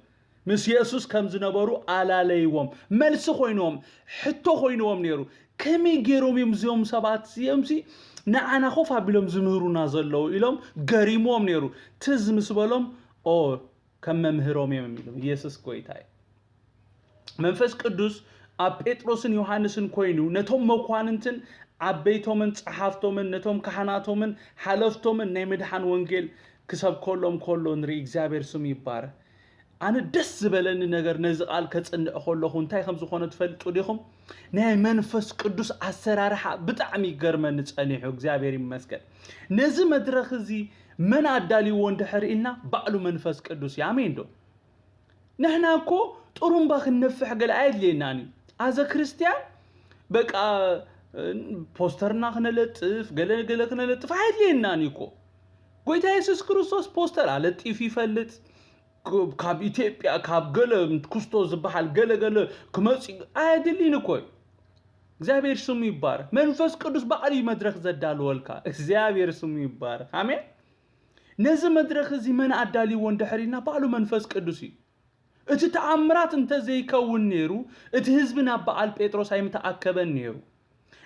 ምስ የሱስ ከም ዝነበሩ ኣላለይዎም። መልሲ ኮይንዎም፣ ሕቶ ኮይንዎም ነይሩ። ከመይ ገይሮም እዮም እዚኦም ሰባት እዚኦም ሲ ንዓና ኮፍ ኣቢሎም ዝምህሩና ዘለዉ ኢሎም ገሪምዎም ነይሩ። ትዝ ምስ በሎም ኦ ከም መምህሮም እዮም ኢሎም። ኢየሱስ ጎይታ እዩ። መንፈስ ቅዱስ ኣብ ጴጥሮስን ዮሃንስን ኮይኑ ነቶም መኳንንትን ዓበይቶምን ጸሓፍቶምን ነቶም ካህናቶምን ሓለፍቶምን ናይ ምድሓን ወንጌል ክሰብከሎም ከሎ ንርኢ። እግዚኣብሔር ስሙ ይባረክ። ኣነ ደስ ዝበለኒ ነገር ነዚ ቃል ከጽንዕ ከለኹ እንታይ ከም ዝኾነ ትፈልጡ ዲኹም? ናይ መንፈስ ቅዱስ ኣሰራርሓ ብጣዕሚ ይገርመኒ ጸኒሑ። እግዚኣብሔር ይመስገን። ነዚ መድረኽ እዚ መን ኣዳልይዎ እንድሕር ኢልና ባዕሉ መንፈስ ቅዱስ እዩ። ኣሜን ዶ? ንሕና እኮ ጥሩምባ ክንነፍሕ ገለ ኣየድልየናን እዩ። ኣዘ ክርስቲያን በቃ ፖስተርና ክነለጥፍ ገለ ገለ ክነለጥፍ ኣየድልየናን እዩ እኮ። ጎይታ የሱስ ክርስቶስ ፖስተር ኣለጢፉ ይፈልጥ። ክ- ካብ ኢትዮጵያ ካብ ገለ ኩስቶ ዝበሃል ገለ ገለ ክመፅ ኣየድልን እኮ እዩ። እግዚኣብሔር ስሙ ይባረክ። መንፈስ ቅዱስ ባዕሉ እዩ መድረክ ዘዳልወልካ። እግዚኣብሔር ስሙ ይባረክ። ኣሜን። ነዚ መድረክ እዚ መን ኣዳልይዎ እንድሕር ኢልና ባዕሉ መንፈስ ቅዱስ እዩ። እቲ ተኣምራት እንተዘይከውን ነይሩ፣ እቲ ህዝቢ ናብ በዓል ጴጥሮስ ኣይምተኣከበን ነይሩ።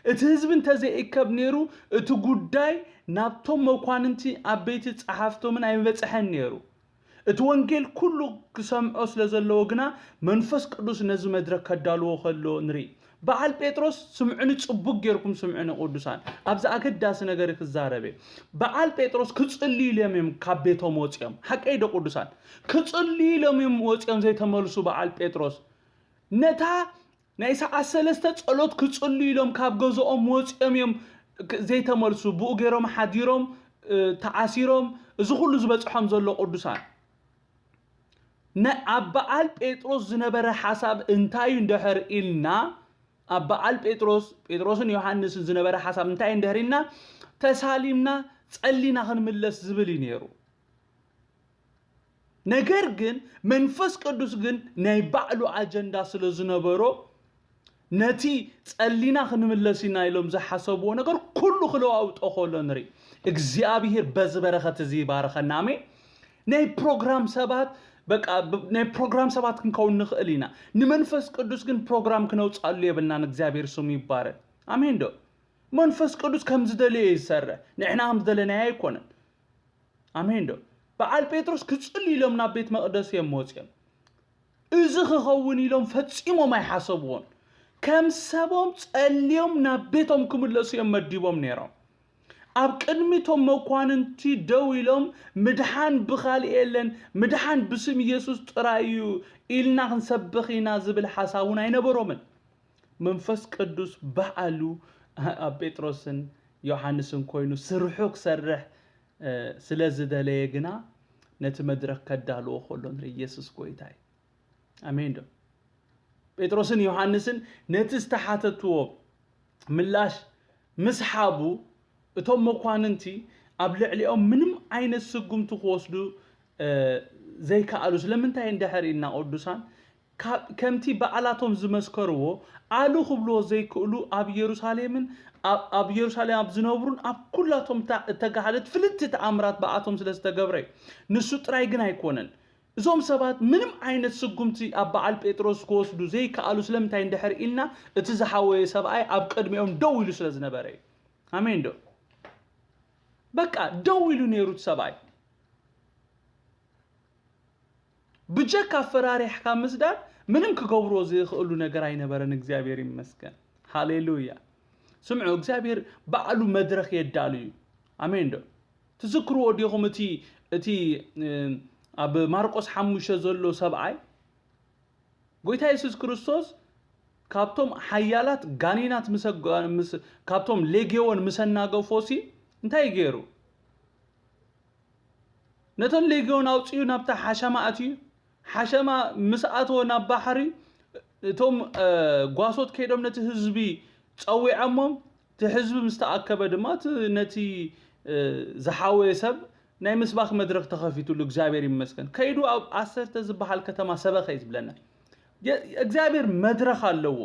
እቲ ህዝቢ እንተዘይእከብ ነይሩ፣ እቲ ጉዳይ ናብቶም መኳንንቲ ዓበይቲ ጸሓፍቶምን ኣይምበጽሐን ነይሩ። እቲ ወንጌል ኩሉ ክሰምዖ ስለ ዘለዎ ግና መንፈስ ቅዱስ ነዚ መድረክ ከዳልዎ ከሎ ንርኢ። በዓል ጴጥሮስ፣ ስምዑኒ፣ ጽቡቅ ጌርኩም ስምዑኒ ቅዱሳን፣ ኣብዚ ኣገዳሲ ነገር ክዛረብ እየ። በዓል ጴጥሮስ ክጽልዩ ኢሎም እዮም ካብ ቤቶም ወጺኦም። ሓቀይ ዶ ቅዱሳን? ክጽልዩ ኢሎም እዮም ወጺኦም ዘይተመልሱ። በዓል ጴጥሮስ ነታ ናይ ሰዓት ሰለስተ ጸሎት ክጽልዩ ኢሎም ካብ ገዝኦም ወጺኦም እዮም ክ- ዘይተመልሱ። ብኡ ገይሮም ሓዲሮም፣ እ፣ ተዓሲሮም፣ እዚ ኩሉ ዝበጽሖም ዘሎ ቅዱሳን። ነ- ኣብ በዓል ጴጥሮስ ዝነበረ ሓሳብ እንታይ እዩ እንድሕር ኢልና፣ ኣብ በዓል ጴጥሮስ፣ ጴጥሮስን ዮሃንስን ዝነበረ ሓሳብ እንታይ እዩ እንድሕር ኢልና፣ ተሳሊምና ጸሊና ክንምለስ ዝብል እዩ ነይሩ። ነገር ግን መንፈስ ቅዱስ ግን ናይ ባዕሉ ኣጀንዳ ስለ ዝነበሮ፣ ነቲ ጸሊና ክንምለስ ኢና ኢሎም ዝሓሰብዎ ነገር ኩሉ ክለዋውጦ ከሎ ንርኢ። እግዚኣብሔር በዚ በረኸት እዚ ይባርኸና። ኣሜን። ናይ ፕሮግራም ሰባት፣ በቃ ብ- ናይ ፕሮግራም ሰባት ክንከውን ንኽእል ኢና። ንመንፈስ ቅዱስ ግን ፕሮግራም ክነውጻሉ የብልናን። እግዚኣብሔር ስሙ ይባረክ። ኣሜን ዶ? መንፈስ ቅዱስ ከም ዝደለየ ይሰርሕ፣ ንሕና ከም ዝደለናዮ ኣይኮነን። ኣሜን ዶ? በዓል ጴጥሮስ ክጽሉ ኢሎም ናብ ቤት መቕደስ እዮም ወፂኦም። እዚ ክኸውን ኢሎም ፈጺሞም ኣይሓሰብዎን። ከም ሰቦም ጸልዮም ናብ ቤቶም ክምለሱ እዮም መዲቦም ነይሮም። ኣብ ቅድሚቶም መኳንንቲ ደው ኢሎም፣ ምድሓን ብኻልእ የለን፣ ምድሓን ብስም ኢየሱስ ጥራይ እዩ፣ ኢልና ክንሰብኽ ኢና ዝብል ሓሳብ እውን ኣይነበሮምን። መንፈስ ቅዱስ ባዕሉ ኣብ ጴጥሮስን ዮሃንስን ኮይኑ ስርሑ ክሰርሕ ስለ ዝደለየ ግና፣ ነቲ መድረኽ ከዳልዎ ከሎ ንርኢ። ኢየሱስ ጎይታ እዩ። ኣሜን ዶ? ጴጥሮስን ዮሃንስን ነቲ ዝተሓተትዎ ምላሽ ምስ ሓቡ፣ እቶም መኳንንቲ ኣብ ልዕሊኦም ምንም ዓይነት ስጉምቲ ክወስዱ ዘይከኣሉ። ስለምንታይ እንድሕር ኢልና ቅዱሳን፣ ከምቲ ባዕላቶም ዝመስከርዎ ኣሉ ክብልዎ ዘይክእሉ ኣብ ኢየሩሳሌምን ኣብ ኢየሩሳሌም ኣብ ዝነብሩን ኣብ ኩላቶም እተጋሃደት ፍልጥቲ ተኣምራት ብኣቶም ስለ ዝተገብረ እዩ። ንሱ ጥራይ ግን ኣይኮነን። እዞም ሰባት ምንም ዓይነት ስጉምቲ ኣብ በዓል ጴጥሮስ ክወስዱ ዘይከኣሉ ስለምንታይ እንድሕር ኢልና፣ እቲ ዝሓወየ ሰብኣይ ኣብ ቅድሚኦም ደው ኢሉ ስለ ዝነበረ እዩ። ኣሜን ዶ? በቃ ደው ኢሉ ነይሩ እቲ ሰብኣይ። ብጀካ ኣፈራሪሕካ ምስዳድ ምንም ክገብርዎ ዘይኽእሉ ነገር ኣይነበረን። እግዚኣብሔር ይመስገን። ሃሌሉያ። ስምዑ፣ እግዚኣብሔር ባዕሉ መድረኽ የዳሉ እዩ። ኣሜን ዶ? ትዝክርዎ ዲኹም? እቲ እቲ ኣብ ማርቆስ ሓሙሽተ ዘሎ ሰብኣይ ጎይታ የሱስ ክርስቶስ ካብቶም ሓያላት ጋኒናት ምስ ካብቶም ሌጌዎን ምስ ኣናገፎ ሲ እንታይ ገይሩ? ነተን ሌጌዎን ኣውፅኡ ናብታ ሓሸማ ኣትዩ። ሓሸማ ምስ ኣተወ ናብ ባሕሪ እቶም ጓሶት ከይዶም ነቲ ህዝቢ ጸዊዖሞም። እቲ ህዝቢ ምስ ተኣከበ ድማ እቲ ነቲ ዝሓወየ ሰብ ናይ ምስባኽ መድረኽ ተኸፊቱሉ። እግዚኣብሔር ይመስገን። ከይዱ ኣብ ዓሰርተ ዝበሃል ከተማ ሰበኸ እዩ ዝብለና። እግዚኣብሔር መድረኽ ኣለዎ።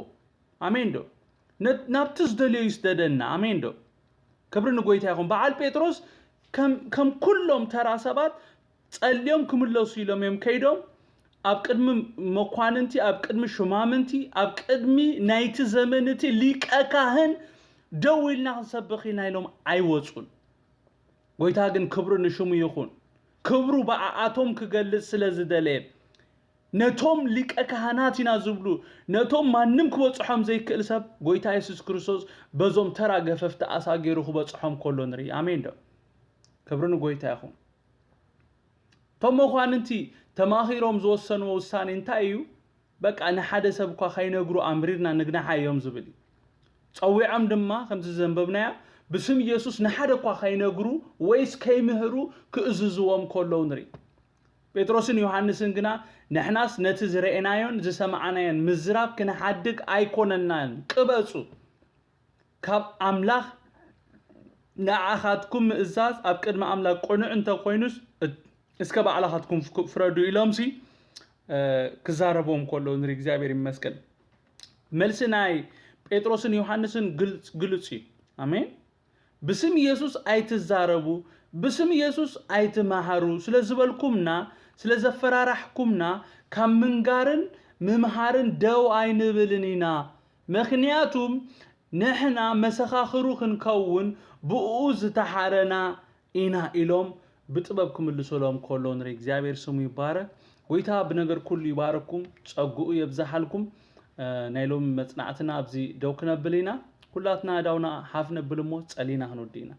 ኣሜን ዶ? ናብቲ ዝደልዮ ይስደደና። ኣሜን ዶ? ክብሪ ንጎይታ ይኹን። በዓል ጴጥሮስ ከም ኩሎም ተራ ሰባት ጸልዮም ክምለሱ ኢሎም እዮም ከይዶም ኣብ ቅድሚ መኳንንቲ፣ ኣብ ቅድሚ ሽማምንቲ፣ ኣብ ቅድሚ ናይቲ ዘመን እቲ ሊቀ ካህን ደው ኢልና ክንሰብኽ ኢና ኢሎም ኣይወጹን። ጎይታ ግን ክብሪ ንሽሙ ይኹን። ክብሩ ብኣኣቶም ክገልጽ ስለ ዝደለየ ነቶም ሊቀ ካህናት ኢና ዝብሉ ነቶም ማንም ክበጽሖም ዘይክእል ሰብ ጎይታ የሱስ ክርስቶስ በዞም ተራ ገፈፍቲ ኣሳ ገይሩ ክበጽሖም ከሎ ንርኢ። ኣሜን ዶ? ክብሪ ንጎይታ ይኹን። እቶም መኳንንቲ ተማኺሮም ዝወሰንዎ ውሳኔ እንታይ እዩ? በቃ ንሓደ ሰብ እኳ ከይነግሩ ኣምሪርና ንግናሓ እዮም ዝብል እዩ። ጸዊዖም ድማ ከምዚ ዘንበብናያ ብስም ኢየሱስ ንሓደ እኳ ከይነግሩ ወይስ ከይምህሩ ክእዝዝዎም ከለዉ ንርኢ። ጴጥሮስን ዮሃንስን ግና ንሕናስ ነቲ ዝረኤናዮን ዝሰማዕናዮን ምዝራብ ክንሓድግ ኣይኮነናን። ቅበጹ። ካብ ኣምላኽ ንዓኻትኩም ምእዛዝ ኣብ ቅድሚ ኣምላኽ ቅኑዕ እንተኮይኑስ እስከ ባዕላኻትኩም ፍረዱ ኢሎምሲ ክዛረብዎም ከለዉ ንርኢ። እግዚኣብሔር ይመስገን። መልሲ ናይ ጴጥሮስን ዮሃንስን ግልጽ እዩ። ኣሜን። ብስም ኢየሱስ ኣይትዛረቡ፣ ብስም ኢየሱስ ኣይትመሃሩ ስለ ዝበልኩምና፣ ስለ ዘፈራራሕኩምና ካብ ምንጋርን ምምሃርን ደው ኣይንብልን ኢና። ምኽንያቱም ንሕና መሰኻኽሩ ክንከውን ብእኡ ዝተሓረና ኢና ኢሎም ብጥበብ ክምልሱሎም ከሎ ንርኢ። እግዚኣብሔር ስሙ ይባረክ። ጎይታ ብነገር ኩሉ ይባረኩም፣ ጸግኡ የብዝሓልኩም። ናይ ሎሚ መጽናዕትና ኣብዚ ደው ክነብል ኢና። ኩላትና ዳውና ሓፍ ነብል እሞ ጸሊና ክንወዲ ኢና።